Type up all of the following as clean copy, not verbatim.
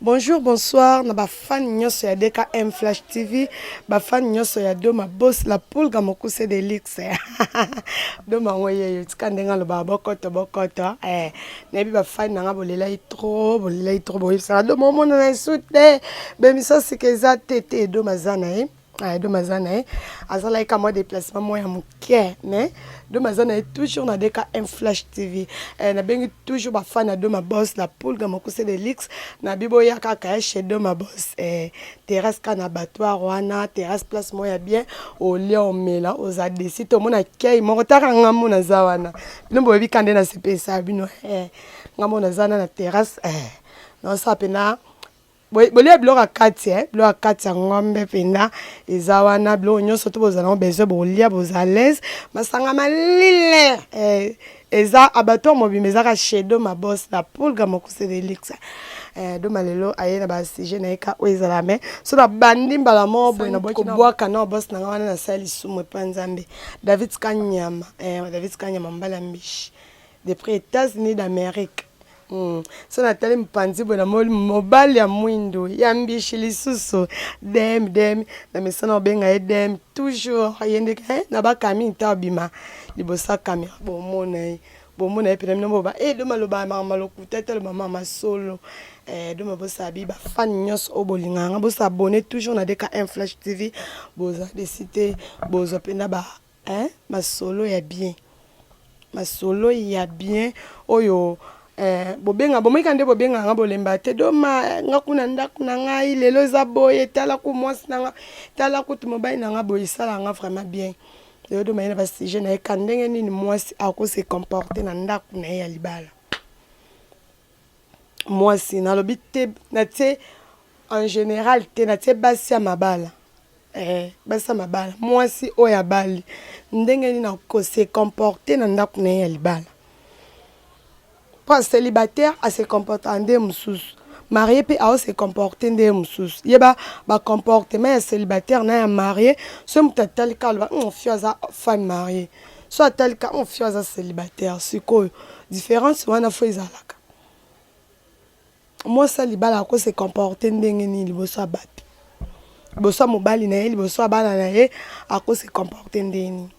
Bonjour bonsoir na ba fan nyoso ya DKM Flash TV, ba fan nyoso ya Doma Boss la pulga mokuse de luxe. Doma ngo yeyo tika ndenge aloba bokoto bokoto eh nayebi ba fan na nga bolelai trop bolelai trop boyebisaka Doma omona na esu te bemiso sika eza te te Doma aza na ye. Ah, Doma aza na ye azalaki ka mwa déplacement moko ya moke mais Doma aza na ye toujours na DKM Flash TV eh, nabengi toujours bafan ya Doma Boss la pulga mokuse de luxe na biboya kaka ya chez Doma Boss eh, terrasse kaka na abattoir wana terrasse place moko ya bien olia omela oza desi te omona kei moko taka ngambo naza wana bino boyebi ka nde nasepelisa bino eh, ngambo naza wana na terrasse eh, naosala mpena Bolia biloko ya kati eh, biloko ya kati ya ngombe mpenza eza wana, biloko nyonso to bozala yango besoin bolia, boza à l'aise. Masanga malile eh, eza abattoir mobimba ezaka chez Doma Boss la pulga mokuse de luxe. Eh, Doma lelo aye na ba sujet na ye ka oyo ezala mais so na bandi mbala moko boye na boki kobwaka na boss na nga wana na sali lisumu epa Nzambe. David Kanyama eh, David Kanyama mbala mbishi depuis Etats-Unis d'Amerique. So natali mopanzi boye namoni mobali ya mwindu ya mbishi lisusu dem dem na mesana obenga ye dem toujours ye nde eh, na bakami nta obima liboso ya kamera bomona ye bomona ye mpena bino boba e eh, doma aloba makambo lokuta te aloba mama solo eh, doma bosala bi bafani nyonso oyo bolingaka nga bosabone toujours na DKM Flash TV boza desi te bozwa mpena ba eh, masolo ya bien masolo ya bien oyo eh, bobenga bomoika nde bobenga nga bolemba te doma eh, nga kuna ndako na ngai lelo eza boye tala ku mwasi na nga tala kutu mobali na nga boye esala nga vraiment bien lelo doma ye na basujet na ye ka ndenge nini mwasi akose comporte na ndako na ye ya libala mwasi nalobi te natie en général te natie basi ya mabala Eh, basi ya mabala mwasi oyo abali ndenge nini ako se comporter na ndako na ye ya libala mpo célibataire ase comportaka nde mosusu marie mpe ao se comporter nde mosusu yeba bacomportement ya célibataire na ya marie so moto atali ka aloba fio aza femme marie so atali ka fio aza célibataire sikoyo différence wana fo ezalaka Mwasi ya libala ako se comporter ndenge nini liboso ya bato? Liboso ya mobali na ye, liboso ya bana na ye, ako se comporter ndenge nini?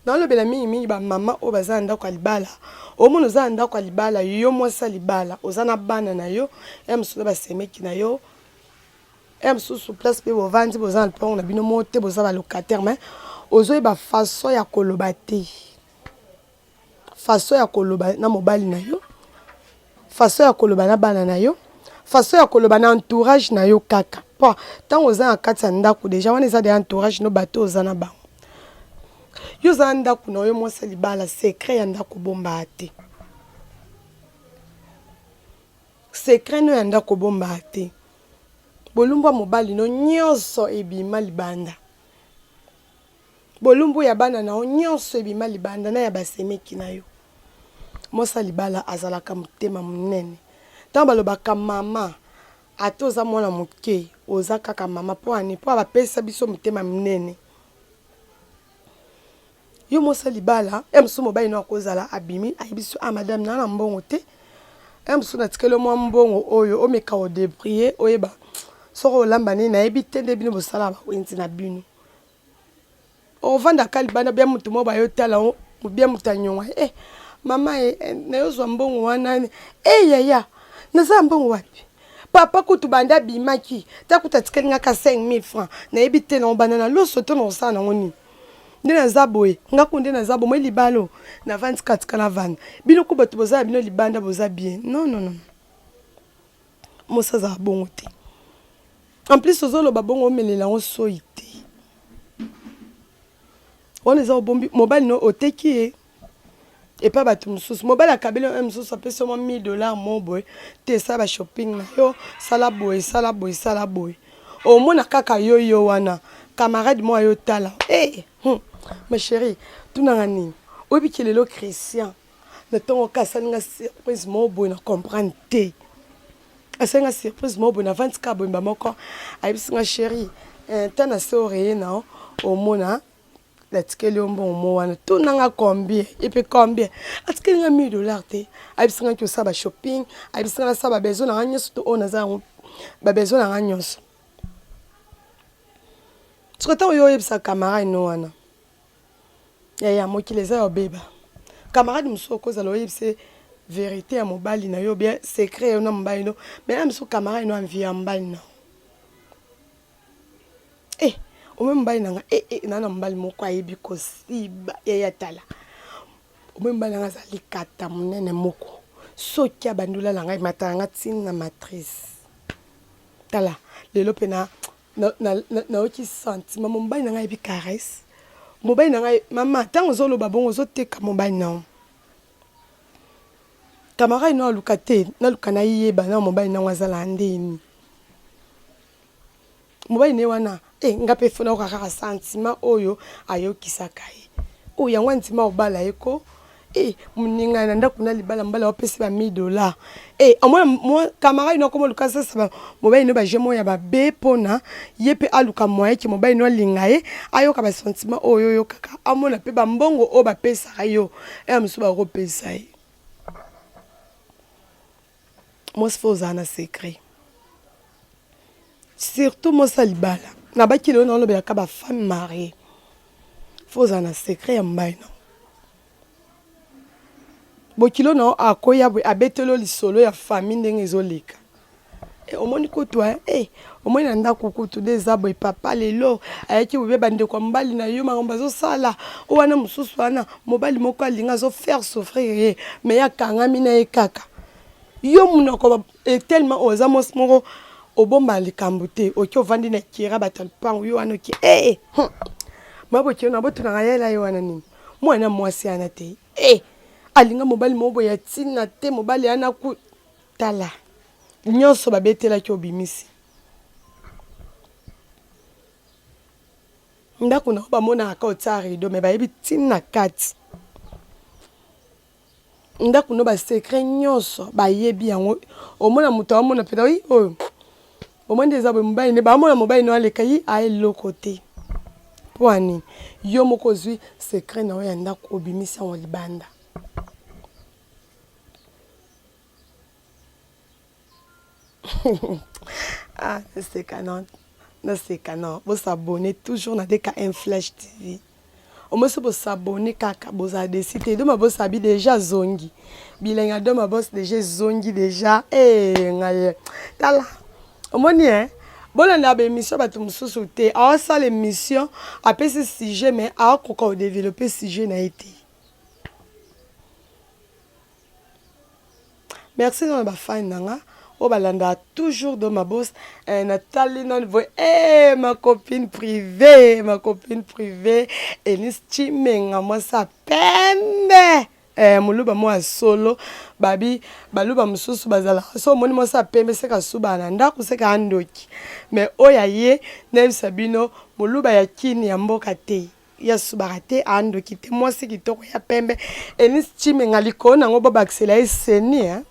Nalobela mingi mingi ba mama oyo baza na ndako ya libala. Omona oza na ndako ya libala, yo mwasi ya libala, oza na bana na yo, ya mosusu na basemeki na yo, ya mosusu place mpe bovandi boza na lopango na bino moko te, boza ba locataire, mais ozoyeba façon ya koloba te. Façon ya koloba na mobali na yo, façon ya koloba na bana na yo, façon ya koloba na entourage na yo kaka. Po tango oza na kati ya ndako deja wana eza deja entourage no bato oza na bango. Yo oza na ndako na yo mwasi ya libala secret ya ndako obombaka te. Secret no ya ndako obombaka te. Bolumbu ya mobali no nyonso ebima libanda. Bolumbu ya bana na yo nyonso ebima libanda na ya basemeki na yo. Mwasi ya libala azalaka motema monene. Ntango balobaka mama, ata oza mwana moke, oza kaka mama. Mpo na nini? Mpo bapesa biso motema monene. Yo mwasi ya libala, ye mosusu mobali no akozala abimi, ayebisi yo, ah madame, naa na mbongo te. Ye mosusu natikeli yo mwa mbongo oyo omeka odebrouiller, oyeba soki olamba nini, nayebi te nde bino bosala bawenze na bino. Ovanda ka libanda bia mutu moko bayo tala o bia mutu anyonga eh mama eh, eh nayo zwa mbongo wana eh yaya naza na mbongo wapi papa kutu banda abimaki ta kutu atikali nga ka 5000 francs nayebi te na obanda na loso to na kosala nango nini nde naza boye nga ku nde naza boye moi libalo navandi katika navanda bino ku bato boza na bino libanda boza bien non non non Mwasi azala bongo te. En plus ozoloba bongo omelela yango soyi te. Wana eza obombi mobali no oteki ye epa bato mosusu. Mobali akabeli yo mosusu apesi yo mwa 1000 dollars mo boye te sala ba shopping na yo sala boye sala boye sala boye. Omona kaka yo yo wana camarade moko ayo tala eh hey, ma chérie tunanga nini oyebi ke lelo Christian Na tongo ka asali nga surprise moko boye na comprendre te. Asali nga surprise moko boye na vandi ka boye mba moko ayebisi nga chérie eh, ta na se oreiller na omona Natikeli yo mbongo mo wana, tuna nga combien ye mpe combien. Atikeli nga 1000 dollars te, ayebisi nga ki osala ba shopping, ayebisi nga nasala ba besoin na nga nyonso to oyo naza yango, ba besoin na nga nyonso. Soki ntango yo oyebisa camarade no wana, yaya mokili eza ya obeba. Camarade mosusu okozala oyebisa ye verite ya mobali na yo bien secret yo na mobali no, mais na mosusu camarade no envie ya mobali na yo. Eh omoni mobali na nga eh eh na na mobali moko ayebi kosiba yaya tala omoni mobali na nga aza likata monene moko soki abandi olala ngai matala nga ntina matrice tala lelo mpe na nayoki sentiment mobali na ngai ayebi caresse mobali na ngai mama ntango ozoloba bongo ozoteka mobali na yo camarade no aluka te naluka nayeba na mobali na yango azala ndeni Mobali naye wana eh nga pe faut nayoka kaka sentiment oyo ayokisaka ye oh yango andima obala ye ko eh muninga na ndaku na libala mobali apesi ba 1000 dollars eh omona mwa camarade no akoma luka sasa mobali no ba jeu moko ya mabe pona ye pe aluka moyen ke mobali no alinga ye ayoka ba sentiment oyo oyokaka amona pe ba mbongo oyo bapesaka yo heure mosusu bakopesa ye Mwasi faut ozala na secret surtout mwasi ya libala na baki lelo naolobela ka ba femme mariee faut ozala na secret ya mobali na bokilo na yo akoya boye abeteli yo lisolo ya famille ndenge ezoleka eh, omoni kutu eh, eh, omoni na ndako kutu nde eza boye papa lelo ayaki bobe bandeko ya mobali na yo makambo azosala oyo wana mosusu wana mobali moko alingi azo faire souffrir ye mais ye akangami na ye kaka yo monoko eh, tellement oza mwasi moko obomba likambo te oki ovandi na kira bato ya lupango yo wana oki eh, eh, hmm. mabokio na botunaka yela ye wana nini mwana mwasi wana te eh, alinga mobali moko boye ya ntina te mobali wana ku tala nyonso babetelaki obimisi ndako na yo bamonaka ka otia rideau me bayebi ntina kati ndako no ba secret nyonso bayebi yango omona moto amona mpenza oyi oyo omoni nde eza boye mobali nde bamona mobali no aleka yi aeloko te mpo ya nini yo moko ozwi secret na yo ya ndako obimisi yango libanda ah naseka non naseka non bosabone toujours na DKM Flash TV omosi bosabone kaka bozala desi te doma bosabi deja azongi bilengi ya doma bos deja ezongi deja e eh, ngai tala omoni e bolanda baémission bato mosusu te aosala émission apesi sujet mais akoka kodeveloppe sujet na ye te Merci na ba fan na nga oyo balandaka toujours do mabos eh, natali nani boye eh, ma copine privée ma copine privée Eunice Chimenga mwasi ya pembe eh, moluba mwa ya solo babi baluba mosusu bazalaka so omoni mwasi ya pembe seka asubaka na ndako seka andoki mais oyo aye nayebisa bino moluba ya kini ya mboka te Ye asubaka te a ndoki te mwasi kitoko ya pembe Eunice Tshimenga likolo nango bobakisela ye seni hein?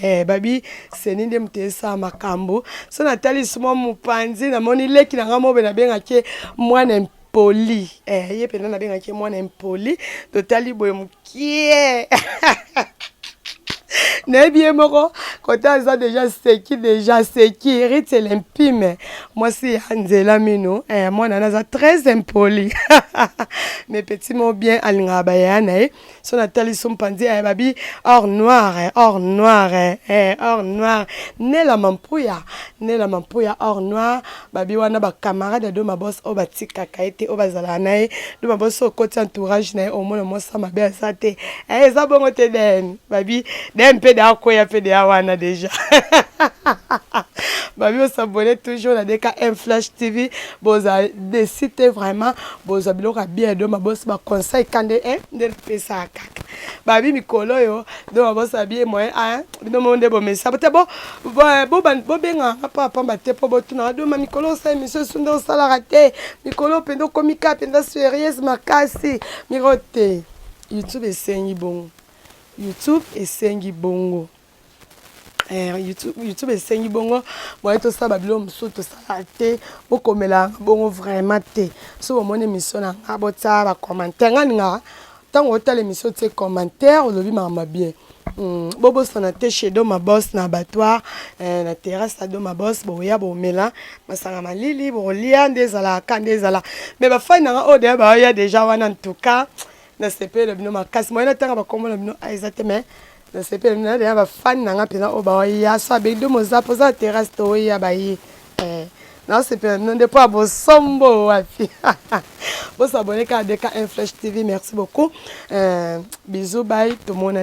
Eh, babi seni nde moto esala makambo so natali lisusu mwa mopanzi namoni leki na ngai mobe nabengaki ye mwana impoli eh, ye mpenza nabengaki ye mwana impoli totali boye mokie nayebi ye moko kote aza deja seki deja seki rite lempime mwasi ya nzela mino eh, mwana wana aza très impoli mais petit mot bien alingaka bayaya na ye so natali so mpanzi eh, babi or noir eh, or noir eh, eh, or noir nela mampuya nela mampuya or noir babi wana bacamarade ya doma bos oyo batikaka ye te oyo bazalaka na ye doma bos okoti entourage na ye omona mwasi mabe aza te eh, eza bongo te den babi den mpe de akweya mpe deya wana deja babi osabone toujours na DKM Flash TV boza desi te vraiment bozwa biloko ya bien doma bos baconseil kande eh, nde epesaka kaka babi mikolo oyo doma bos abi moyen ah, bino mo nde bomesa te bobengaka nga mpo pamba te mpo botunaka doma mikolo osala émission esu nde osalaka te mikolo mpenza okomi ka mpenza serieuse makasi miko te YouTube esengi bongo. YouTube esengi bongo. YouTube esengi bongo boye tosala babilo mosusu tosala te. Bokomela bongo vraiment te. So bomoni émission na nga, botia bacommentaire. Nga ningaka ntango otala émission, otie commentaire, olobi makambo bien. Bobosana te, chez Doma Boss na abattoir, na terrasse ya Doma Boss, boya bomela masanga malili, bokolia nde ezalaka nde ezala. Mais bafani nanga oyo deya baoya déjà wana, en tout cas nasepeli bino makasi. Moye natanga bakombo na bino eza te, mais nasepeli bino deya bafani nanga mpenza oyo baoya. So abengi do mozapo, oza na terrasse, toya baye. Naosepela bino nde mpo ya bosombo wapi. Bosabone kaka DKM Flash TV. Merci beaucoup, bisous, bye, tomona.